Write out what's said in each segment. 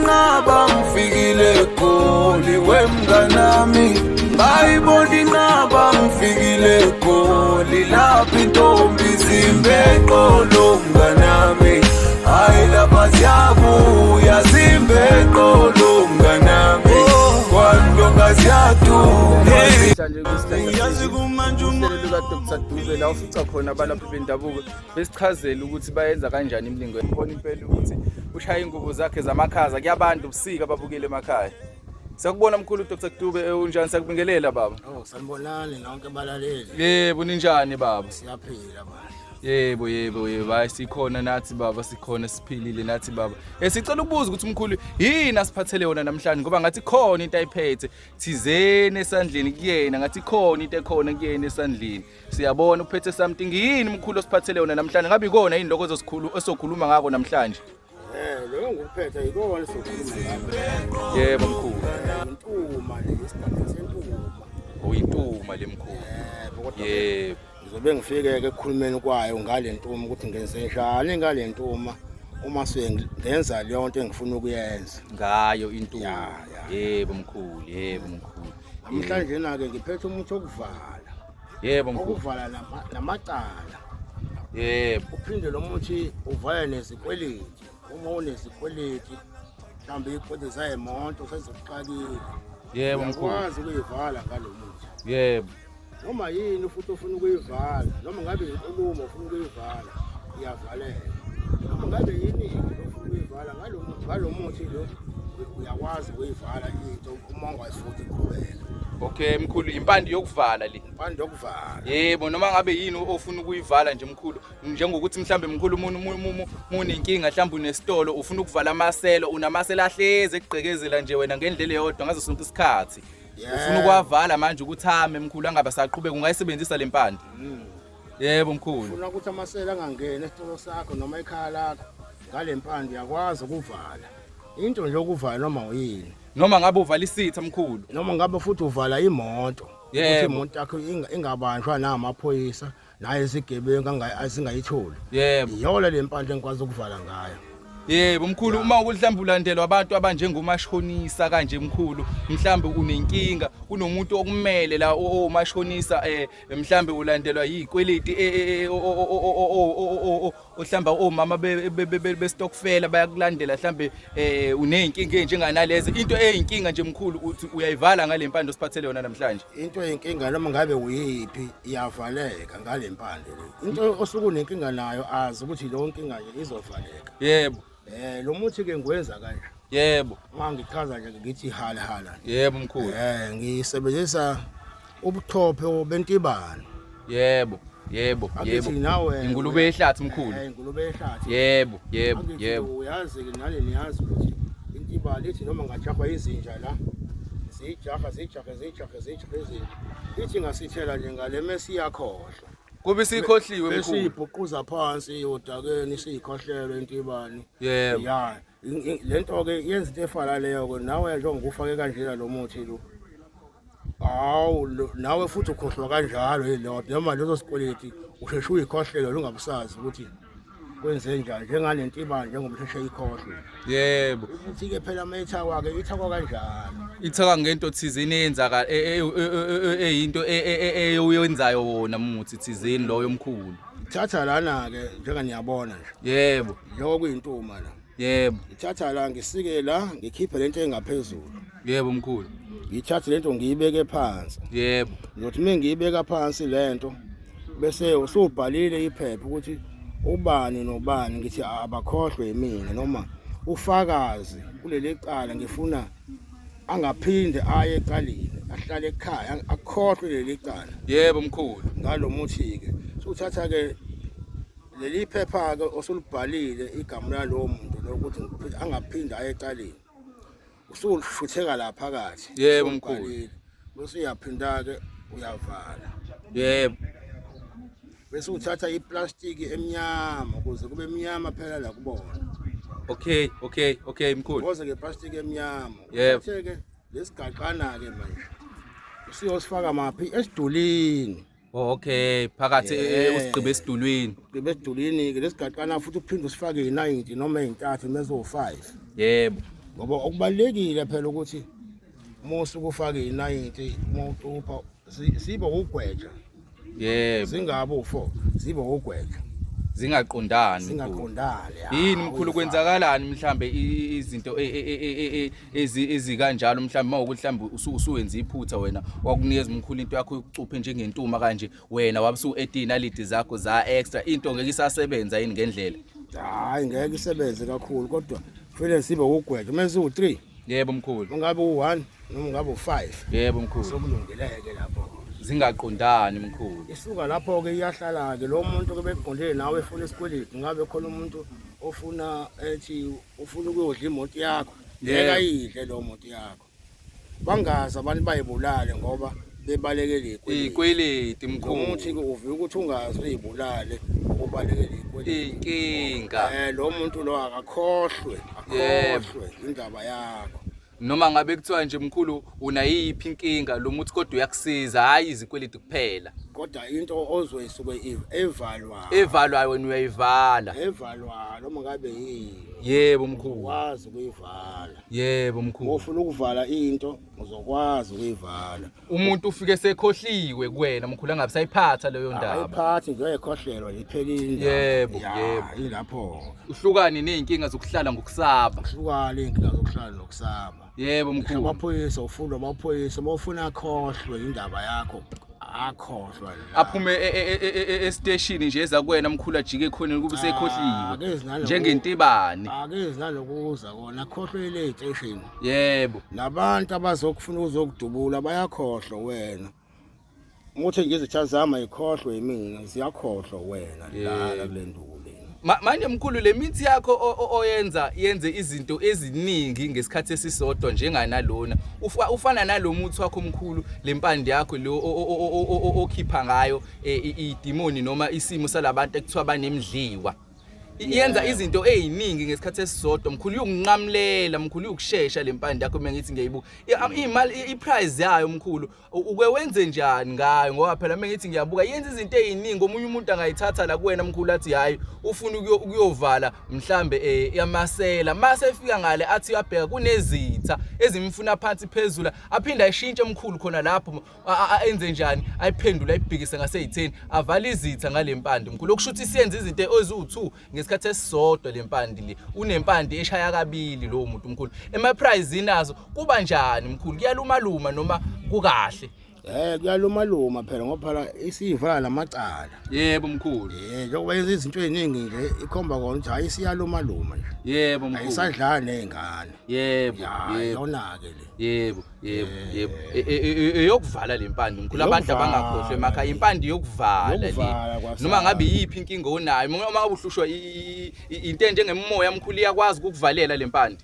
inqaba ngifikile eGoli wemnganami, ngayibona inqaba ngifikile eGoli, lapho intombi zimbe eqolo mnganami, hayi lapha ziyabuya zimbe eqolo mnganami, kwandonga ziyaduma. Namhlanje kuhlelo luka-Dr Dube la ufica khona abalaphi bendabuko besichazele ukuthi bayenza kanjani imilingo. Khona impela ukuthi ushaya ingubo zakhe zamakhaza kuyabantu ubusika ababukele emakhaya. Siyakubona mkhulu Dr Dube, unjani? Siyakubingelela baba. Oh, sanibonani nonke balaleli. Yebo, ninjani baba? Siyaphila baba. Yebo, yebo, yebo. Hayi, sikhona nathi baba, sikhona siphilile nathi baba. Sicela ukubuza ukuthi mkhulu yini asiphathele yona namhlanje, ngoba ngathi khona into ayiphethe thizeni esandleni kuyena, ngathi khona into ekhona kuyena esandleni. Siyabona uphethe something. Yini mkhulu osiphathele yona namhlanje? Ngabe ikona yini lokho ozosikhulu osokhuluma ngako namhlanje? Lo ngikuphethe yikona sokhuluma ngakho. Yebo mkhulu. Intuma le, isigaxa sentuma. Oyintuma le mkhulu. Yebo, kodwa Yebo. ngizobe ngifike ke ekukhulumeni kwayo ngale ntuma ukuthi ngenze njani ngale ntuma uma ngenza leyo nto engifuna ukuyenza. Ngayo intuma. Ya, ya. Yebo mkhulu, yebo mkhulu. Namhlanje na ke ngiphethe umuthi wokuvala. Yebo mkhulu. Ukuvala namacala. Yebo. Uphinde lo muthi uvale nezikweleti. Uma unezikweleti mhlawumbe izikweleti zayimoto sezikuxakile. Yebo mkhulu. Uyakwazi ukuyivala ngalo muthi. Yebo. Noma yini futhi ofuna ukuyivala, noma ngabe inkulumo ofuna ukuyivala, iyavaleka. Noma ngabe yini ofuna ukuyivala ngalo muthi, ngalo muthi lo uyakwazi ukuyivala into uma ungayifuthi iqhubeka. Okay mkhulu, impande yokuvala le. Impande yokuvala. Yebo, noma ngabe yini ofuna ukuyivala nje mkhulu, njengokuthi mhlambe mkhulu munenkinga, mhlambe unesitolo ufuna ukuvala amaselo, unamaselo ahlezi ekugqekezela nje wena ngendlela eyodwa ngaso sonke isikhathi. Ufuna ukuwavala manje ukuthi ame mkhulu angabe saqhubeka, ungayisebenzisa le mpande. Yebo mkhulu. Ufuna ukuthi amasela angangeni esitolo sakho noma ekhaya lakho, ngale mpande uyakwazi ukuvala. Into nje ukuvala noma uyini. Noma ngabe uvala isitha mkhulu. Noma ngabe futhi uvala imoto. Ukuthi imoto yakho ingabanjwa namaphoyisa naye isigebengu asingayitholi. Yebo. Iyona le mpande engikwazi ukuvala ngayo. Yebo mkhulu, uma mhlawumbe ulandelwa abantu abanjengomashonisa kanje mkhulu, mhlawumbe unenkinga, kunomuntu okumele la omashonisa, mhlawumbe ulandelwa yikweleti, mhlawumbe omama bestokfela bayakulandela, mhlawumbe uneyinkinga enjenganalezi. Into eyinkinga nje mkhulu uthi uyayivala ngale mpande osiphathele yona namhlanje. Into eyinkinga noma ngabe uyiphi iyavaleka ngale mpande le. Into osuke unenkinga nayo azi ukuthi leyo nkinga nje izovaleka. Yebo. Lo muthi ke ngiwenza kanje. Yebo. Uma ngichaza nje ngithi hala hala. Yebo mkhulu. Ngisebenzisa ubuchopho bentibane. Yebo. Yebo, yebo. Angithi nawe Ingulube yehlathi mkhulu. Ingulube yehlathi. Yebo, yebo, Angithi yebo. Uyazi ke nale niyazi ukuthi intibane ithi noma ngajahwa izinja la. Zijaha, zijahe, zijahe, zijahe izinja. Ithi ngasithela nje ngale mesi iyakhohlwa. Kube sikhohliwe Bese mkhulu. ibhuquza phansi odakeni siyikhohlelwe intibane. Yebo. Ya, lento ke yenza into efana leyo ke nawe njengoba ufake kanjena lo muthi lo. Hawu, nawe futhi ukhohlwa kanjalo yilodwa noma leso sikweleti usheshe uyikhohlelwe ungabusazi ukuthi kwenze njani, njengalentibane njengoba usheshe ikhohlwe. Yebo. Ukuthi ke phela mayithakwa ke ithakwa kanjalo. Ithaka ngento thizeni eyenzakala eyinto eyoyenzayo wona muthi thizeni loyo mkhulu. Thatha lana ke njenga niyabona nje. Yebo. Lokho kuyintuma la. Yebo. Ngithatha la ngisike la ngikhiphe lento engaphezulu. Yebo mkhulu. Ngithathe lento ngiyibeke phansi. Yebo. Ngizothi mina ngiyibeka phansi lento bese usubhalile iphepha ukuthi ubani nobani, ngithi abakhohlwe yimina noma ufakazi kuleli cala, ngifuna angaphinde aye ecaleni, ahlale ekhaya akhohlwe leli cala. Yebo mkhulu. Ngalo muthi ke suthatha ke leli phepha ke osulubhalile igama lalowo muntu lokuthi angaphinde aye ecaleni, usulushutheka la phakathi. Yebo mkhulu. Usubhalile. Bese uyaphinda ke uyavala. Yebo. Bese uthatha iplastiki emnyama ukuze kube mnyama phela la kubona. Okay, okay, okay mkhulu. Woze ngeplastiki emnyama. Yebo. Uthathe ke lesigaqana ke manje. Usiyosifaka maphi? Esidulini. Oh, okay, phakathi usigqibe esidulwini. Ugqibe esidulini ke lesigaqana futhi uphinde usifake i90 noma ezintathu mezo 5. Yebo. Ngoba okubalulekile phela ukuthi uma usuke ufake inayiti uma ucupha sibe ugweja. Yebo. Zingabe u4, zibe ugweja. Zingaqondani. Zingaqondani. Yini mkhulu kwenzakalani mhlambe izinto ezikanjalo mhlambe mawukuthi mhlambe usuwenza iphutha wena wakunikeza umkhulu into yakho yokucupha njengentuma kanje wena wabe usu-add inaliti zakho za extra into ngeke isasebenza yini ngendlela? Hayi ngeke isebenze kakhulu kodwa kufanele sibe ugweja uma siwu-3. Yebo mkhulu. Ungabe u-1 noma ungabe u-5. Yebo mkhulu. Sokulungileke lapho. Zingaqondani mkhulu. Isuka lapho-ke iyahlala-ke lo muntu ke beqondile nawe efuna isikweletu ngabe khona umuntu ofuna ethi ufuna ukuyodla imoto yakho ngeke ayidle lo moto yakho. Bangazi abantu bayibulale ngoba bebalekele ikweleti. Ikweleti mkhulu. Umuthi ke uvika ukuthi ungazi uyibulale ubalekele ikweleti. Inkinga. Lo muntu lo akakhohlwe, akhohlwe indaba yakho. Noma ngabe kuthiwa nje mkhulu unayiphi inkinga lo muthi kodwa uyakusiza hayi izikweleti kuphela. Kodwa into ozoyisuke evalwa. Evalwayo wena uyayivala. Evalwa noma ngabe yini. Yebo mkhulu. Wazi ukuyivala. Yebo mkhulu. Ufuna ukuvala into uzokwazi ukuyivala. Umuntu ufike sekhohliwe kuwena mkhulu angabe sayiphatha leyo ndaba. Ayiphathi nje uyayikhohlelwa nje iphelile indaba. Yebo, yebo. Ilapho. Uhlukane nezinkinga zokuhlala ngokusaba. Uhlukane nezinkinga zokuhlala nokusaba. Yebo mkhulu. Amaphoyisa ufuna amaphoyisa uma ufuna akhohlwe indaba yakho akhohlwa la. Aphume esiteshini nje eza kuwena mkhulu ajike ekhoneni kube sekhohliwe njengentibane. Akezi nalokuza kona akhohlwe le station. Yebo. Nabantu abazokufuna ukuzokudubula bayakhohlwa wena. Uthi nje izitha zami ayikhohlwe yimina ziyakhohlwa wena la kule nduku lena. Manje mkhulu le mithi yakho oyenza yenze izinto eziningi ngesikhathi esisodwa njenganalona ufana nalomuthi wakho mkhulu lempande yakho lo okhipha ngayo idimoni noma isimo salabantu ekuthiwa banemdliwa. Yenza izinto eziningi ngesikhathi esisodwa mkhulu uyokunqamulela mkhulu uyokushesha lempande yakho mina ngithi ngiyayibuka imali iprice yayo mkhulu uke wenze njani ngayo ngoba phela uma ngithi ngiyabuka yenza izinto eziningi omunye umuntu angayithatha la kuwena mkhulu athi hayi ufuna ukuyovala mhlambe yamasela mase efika ngale athi uyabheka kunezitha ezimfuna phansi phezulu aphinde ayishintshe mkhulu khona lapho enze njani ayiphendule ayibhekise ngaseyitheni avale izitha ngalempande mkhulu okusho ukuthi siyenza izinto eziwu2 ngesikhathi esisodwa lempandi le unempandi eshaya kabili lowo muntu mkhulu emaprize nazo kuba njani mkhulu kuyalumaluma noma kukahle? Kuyalumaluma phela ngoba phela isivala namacala. Yebo mkhulu. Njengoba yenza izinto eziningi nje ikhomba kona ukuthi hayi isiyalumaluma nje. Yebo mkhulu. Ayisadlali nezingane. Yebo. Yebo. Yona ke le. Yebo, yebo, yebo. Eyokuvala le mpande mkhulu abantu abangakhohlwa emakhaya impande yokuvala le. Noma ngabe iyiphi inkinga onayo, noma ngabe uhlushwa into enjengemimoya mkhulu iyakwazi ukukuvalela le mpande.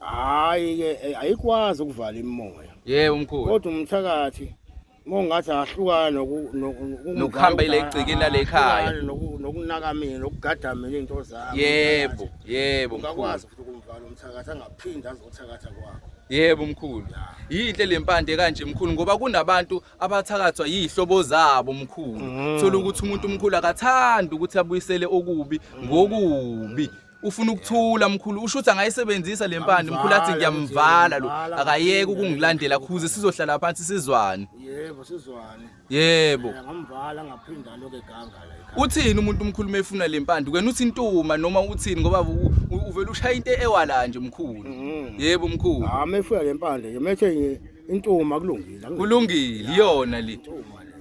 Hayi ke ayikwazi ukuvala imimoya. Yebo mkhulu. Kodwa umthakathi uma ungathi ahlukana nokuhamba ile gcikeni lale ekhaya nokunaka mina nokugada mina into zami. Yebo, yebo mkhulu. Ungakwazi futhi ukumvala umthakathi angaphindi azothakatha kwakho. Yebo mkhulu. Yinhle lempande kanje mkhulu ngoba kunabantu abathakathwa yihlobo zabo mkhulu. Thola ukuthi umuntu omkhulu akathandi ukuthi abuyisele okubi ngokubi. Ufuna ukuthula mkhulu usho ukuthi angayisebenzisa le mpande mkhulu athi ngiyamvala lo akayeke ukungilandela khuze sizohlala phansi sizwane. Yebo sizwane. Yebo. Ngamvala ngaphinda lokho eganga la ekhaya. Uthini umuntu omkhulu mefuna le mpande wena uthi intuma noma uthini ngoba uvela ushaya into ewala nje mkhulu. Yebo mkhulu. Ah mefuna le mpande nje methe intuma kulungile. Kulungile iyona le.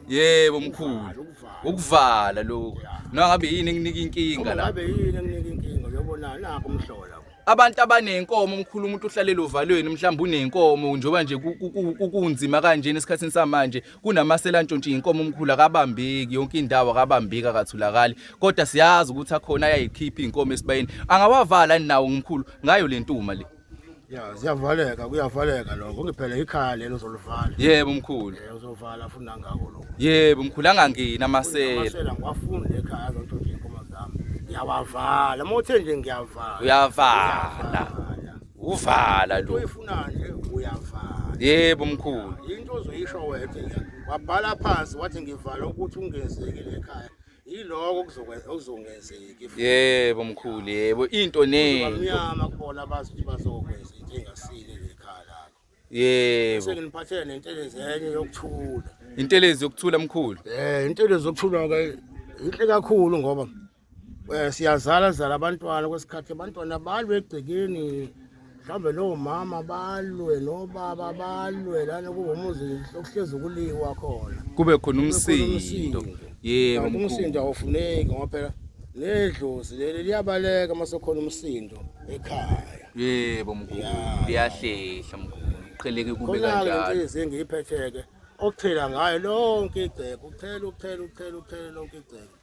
Yebo mkhulu. Ukuvala lokho. Noma ngabe yini enginika inkinga la. Ngabe yini enginika inkinga uyobona nakho umhlola. Abantu abanenkomo mkhulu umuntu uhlalela ovalweni mhlawumbe unenkomo njengoba nje kunzima kanjena esikhathini samanje kunamasela antshontshe inkomo omkhulu akabambeki yonke indawo akabambeki akatholakali kodwa siyazi ukuthi akhona ayayikhipha inkomo esibayeni angawavala nawo mkhulu ngayo lentuma le. Ya ziyavaleka kuyavaleka lokho ngiphela ikhaya lelo uzolivala. Yebo mkhulu. Uzovala futhi nangako lokho. Yebo mkhulu angangeni amasela. Amasela ngiwafuni ekhaya azontshontsha inkomo zami. Ngiyawavala uma uthe nje ngiyavala. Uyavala. Uvala lo. Uyifuna nje uyavala. Yebo mkhulu. Into ozoyisho wena wabhala phansi wathi ngivala ukuthi ungenzeki ekhaya. Yiloko okuzongenzeki. Yebo mkhulu yebo into nento. Mnyama kubona abazi ukuthi bazokwenza. Yebo. Senginiphathele nentelezi enye yokuthula. Intelezi yokuthula mkhulu. Intelezi yokuthula ke inhle kakhulu ngoba siyazala zala abantwana kwesikhathi abantwana balwe egcekeni mhlawumbe nomama balwe nobaba balwe lana kube umuzi okuhlezi kuliwa khona. Kube khona umsindo. Yebo Kanti umsindo mkhulu. awufuneki ngoba phela nedlozi leli liyabaleka uma sekukhona umsindo ekhaya. Yebo mkhulu. Ya. Liyahlehla mkhulu. Qheleke kube Khona-ke le kanjalo. ntelezi engiyiphetheke okuthela ngayo lonke igceke ukuthela ukuthela ukuthela ukuthela lonke igceke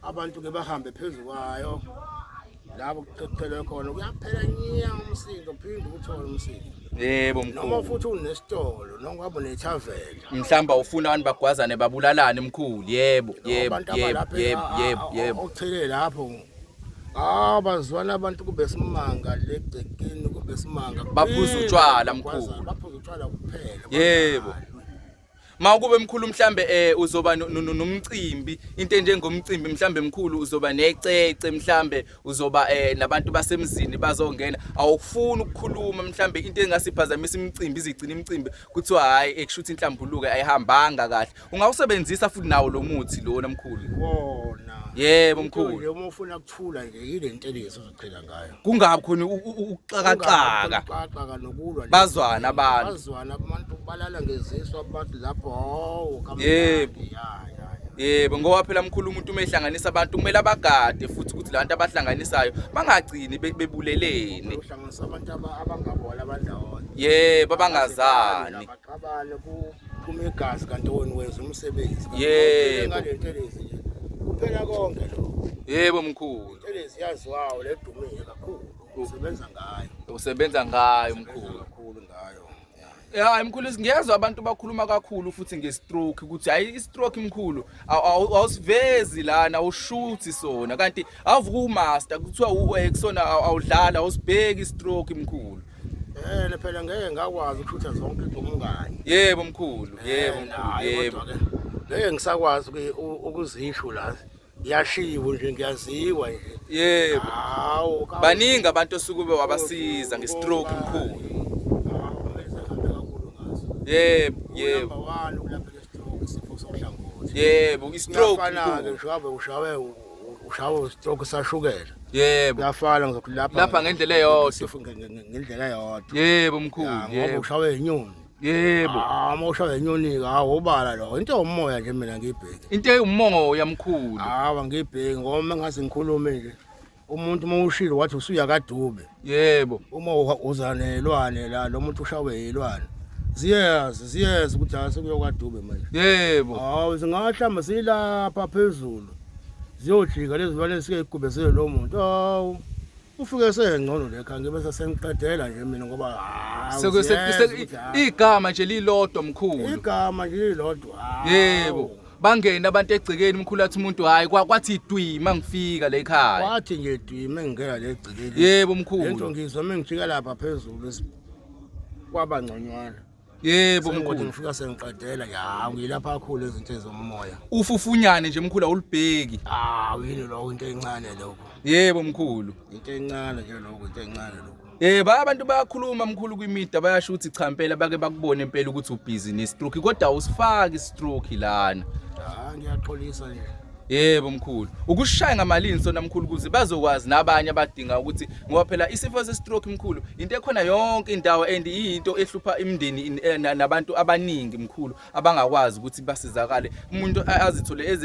abantu-ke bahambe phezu kwayo lapho kuthelwe khona kuyaphela nya umsindo phinde uthole umsindo Yebo noma mkhulu. futhi unesitolo noma ngabe unethaveni Mhlamba ufuna abantu bagwazane babulalane mkhulu. Yebo, yebo, abantu yebo, abalapha yebo, yebo, yebo. okuthele lapho abazwana abantu kube simanga legcekeni kube simanga Baphuza utshwala, mkhulu. Baphuza utshwala kuphela. Yebo. Mawukube mkhulu mhlambe uzoba nomcimbi into enjengomcimbi mhlambe mkhulu uzoba necece mhlambe uzoba nabantu basemzini bazongena awufuni ukukhuluma mhlambe into engasiphazamisa imicimbi izigcina imicimbi kuthiwa hayi ekushuthi inhlambuluko ayihambanga kahle ungawusebenzisa futhi nawo lo muthi lona mkhulu. Wona. Yebo Into mkhulu. nje uma ufuna kuthula nje yile ntelezi ozochela ngayo. Kungabi khona ukuxakaxaka. Ukuxakaxaka nokulwa nje. Bazwana abantu. Bazwana abantu balala ngezisu abantu lapho hawu kamnandi. Yebo. Ya ya ya. Yebo ngoba phela mkhulu umuntu uma ehlanganisa abantu kumele abagade futhi ukuthi labantu abahlanganisayo bangagcini bebulelene. Uhlanganisa abantu abangabona abandawonye. Yebo abangazani. Baxabane kuphume igazi kanti wena wenza umsebenzi. Kanti Yebo. ngale ntelezi nje. Kuphela konke lokho. Yebo mkhulu. Intelezi yaziwayo ledumile kakhulu. Usebenza ngayo. Usebenza ngayo mkhulu. Kakhulu ngayo. Ya. Hayi mkhulu ngiyezwa abantu bakhuluma kakhulu futhi nge-stroke ukuthi hayi i-stroke mkhulu awusivezi lana awushuthi sona kanti awuvuka umaster kuthiwa kusona awudlala awusibheki i-stroke mkhulu. Phela ngeke ngakwazi ukushutha zonke umngani. Yebo mkhulu, yebo mkhulu, Hayi, yebo. kodwa-ke ngeke ngisakwazi ukuzisho la. Ngiyashiwo nje ngiyaziwa nje. Yebo. Hawu, Baningi abantu osuke wabasiza nge-stroke mkhulu. Hawu, kumele sihambe kakhulu ngaso. Yebo, yebo. Number 1 ukulapha le-stroke isifo sohlangothi. Yebo, i-stroke Kuyafana-ke mkhulu. nje wabe ushawe stroke sashukela. Yebo. Kuyafana ngizokulapha Lapha ngendlela eyodwa. Isifo ngendlela eyodwa. Yebo mkhulu, Ya, ngoba yebo. ushawe inyoni. Yebo. Ah, uma ushawe inyoni-ke hawu ubala lokho. Into yomoya nje mina ngiyibheki. Into ewumoya mkhulu. Hawu angiyibheki ngoba uma ngase ngikhulume nje umuntu uma ushilo wathi usuya kaDube. Yebo. Uma uza nelwane la lo muntu ushawe yilwane. Ziyeza, ziyeza ukuthi hayi sekuyo kaDube manje. Yebo. Hawu zingahlamba silapha phezulu. Ziyojika lezi zilwane sike igubezele lo muntu. Hawu. Ufike sengcono le khaya ngibe sengiqedela nje mina ngoba hawu, ziyeza ukuthi hawu. Igama nje lilodwa mkhulu. Igama nje lilodwa. Hawu. Yebo. Bangena abantu egcekeni mkhulu athi umuntu hayi kwathi dwi mangifika le ekhaya. Kwathi nje dwi mengingena le egcekeni. Yebo mkhulu. Lento ngizwa mengijika lapha phezulu kwaba ngconywana. Yebo Sengothi mkhulu. ngifika sengiqedela ya ngilapha kakhulu izinto ezomoya. Ufufunyane nje mkhulu awulibheki. Ah yini lokho into encane lokho. Yebo mkhulu. Into encane nje lokho into encane lokho. Yebo abantu bayakhuluma mkhulu kwimida bayasho ukuthi cha impela bake bakubone impela ukuthi ubhizi ne stroke kodwa awusifaki istroke lana. Ah ngiyaxolisa nje. Yebo mkhulu. Ukushaya ngamalini sona mkhulu ukuze bazokwazi nabanye abadinga ukuthi ngoba phela isifo se-stroke mkhulu into ekhona yonke indawo and iyinto ehlupha imindeni nabantu abaningi mkhulu abangakwazi ukuthi basizakale. Umuntu azithole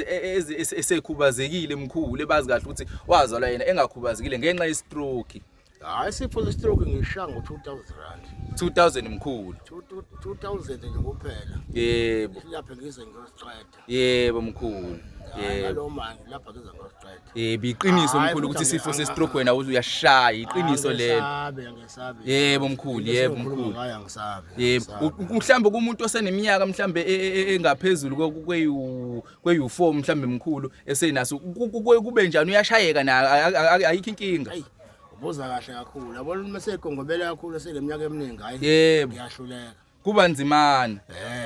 esekhubazekile mkhulu ebazi kahle ukuthi wazalwa yena engakhubazekile ngenxa ye-stroke. Hayi isifo se-stroke ngishaya ngo-2000 rand. 2000 mkhulu. 2000 nje kuphela. Yebo. Lapha ngize ngiyosiqeda. Yebo mkhulu. Hayi, Yebo. ngalo manje lapha ngize ngiyosiqeda. Yebo iqiniso Hayi, mkhulu futhi ukuthi isifo se-stroke wena uyashaya iqiniso lelo. Angisabi, angisabi. Yebo mkhulu, Into yebo esengikhuluma mkhulu. ngayo angisabi. Yebo, angisabi. Mhlambe kumuntu oseneminyaka mhlambe engaphezulu kweyu 4 mhlambe mkhulu esenaso kube njani uyashayeka na ayikho inkinga. Hayi, ubuza kahle kakhulu. Yabona uma segongobela kakhulu eseneminyaka eminingi hayi. Yebo. Ngiyahluleka. Kuba nzimana.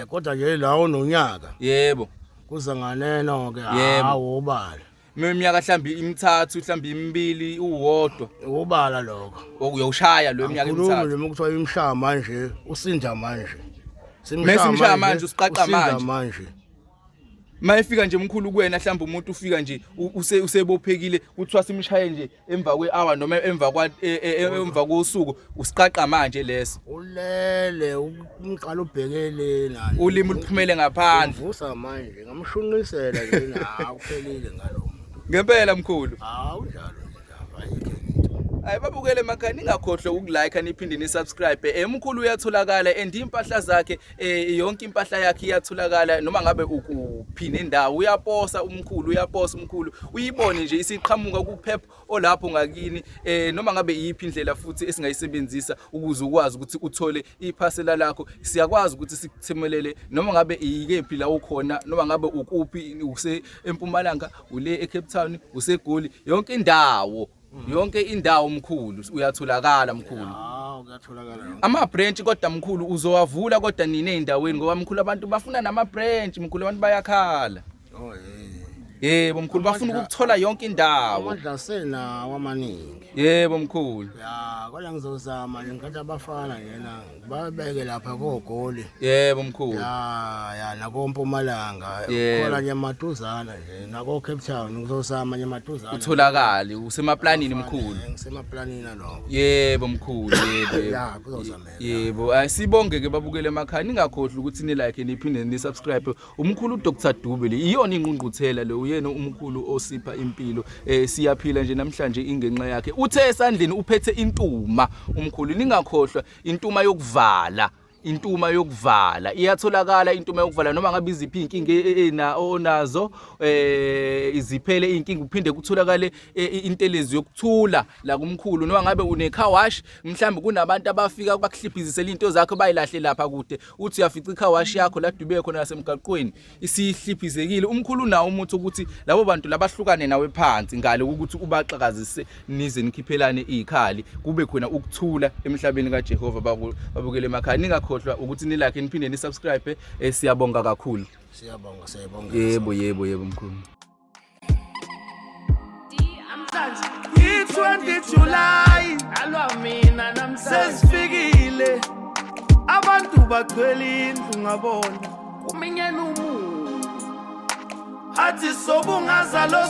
Kodwa nje la ononyaka. Yebo. Kuza nganeno ke Yebo. hawu ubala. Iminyaka mhlambi imithathu mhlambi imibili uwodwa. Ubala lokho. Uyawushaya lo minyaka Angikhulumi emithathu. noma kuthiwa imshaya manje usinda manje. Mesimshaya manje, usiqaqa usinda manje. manje. Mayefika nje umkhulu kuwena mhlawumbe umuntu ufika nje usebophekile kuthiwa simshaye nje emva kwe-hour noma emva kwa emva kosuku usiqaqa manje leso. Ulele umqala ubhekele nani. Ulimi luphumele ngaphandle. Ngivusa manje ngamshunqisela nje na kuphelile ngalo muntu. Ngempela mkhulu. Hawu njalo nje ndaba ayikho into. Hayi babukele emakhaya ningakhohlwa ukulike niphinde nisubscribe. Mkhulu uyatholakala and impahla zakhe yonke impahla yakhe iyatholakala noma ngabe ukuphi nendawo uyaposa umkhulu uyaposa umkhulu uyibone nje isiqhamuka kuphep olapho ngakini noma ngabe iyiphi indlela futhi esingayisebenzisa ukuze ukwazi ukuthi uthole iphasela lakho siyakwazi ukuthi sikuthumelele noma ngabe iyikephi la ukhona noma ngabe ukuphi use eMpumalanga ule eCape Town useGoli yonke indawo yonke indawo mkhulu uyatholakala mkhulu. Hawu kuyatholakala yonke. Ama branch kodwa mkhulu uzowavula kodwa nini ey'ndaweni ngoba mkhulu abantu bafuna nama branch mkhulu abantu bayakhala. Oh eh. Yebo mkhulu bafuna ukukuthola yonke indawo. Amandla asenawo amaningi. Yebo mkhulu. Ya, kodwa ngizozama nje ngikhathi abafana njena babeke lapha koGoli. Yebo mkhulu. Ya, ya nakoMpumalanga. Yebo. Khona nje maduzana nje nako Cape Town ngizozama nje maduzana. Utholakale usemaplanini mkhulu. Ngisemaplanini alokho. Yebo mkhulu yebo. Yebo. Ya, kuzozameka. Yebo, sibonge ke babukele emakhaya ningakhohlwa ukuthi ni like niphinde ni subscribe. Umkhulu Dr Dube le iyona ingqungquthela le uyena umkhulu osipha impilo. Siyaphila nje namhlanje ingenxa yakhe. Uthe esandleni uphethe intuma umkhulu ningakhohlwa intuma yokuvala. Intuma yokuvala iyatholakala intuma yokuvala noma ngabe iziphi inkinga onazo iziphele inkinga uphinde kutholakale intelezi yokuthula la kumkhulu noma ngabe une car wash mhlawumbe kunabantu abafika bakuhliphizisele into zakho bayilahle lapha kude uthi uyafica i-car wash yakho la dube khona nasemgaqweni isihliphizekile umkhulu unawo umuthi ukuthi labo bantu labahlukane nawe phansi ngale ukuthi ubaxakazise nize nikhiphelane izikhali kube khona ukuthula emhlabeni kaJehova babukele emakhaya ningakhohlwa ukuthi nilike niphinde nisubscribe siyabonga kakhulu. Siyabonga siyabonga. Yebo yebo yebo mkhulu. I-20 July Alwa mina namhlanje sesifikile abantu bagcwele indlu ngabona kuminyene umuntu athi sobungaza lo.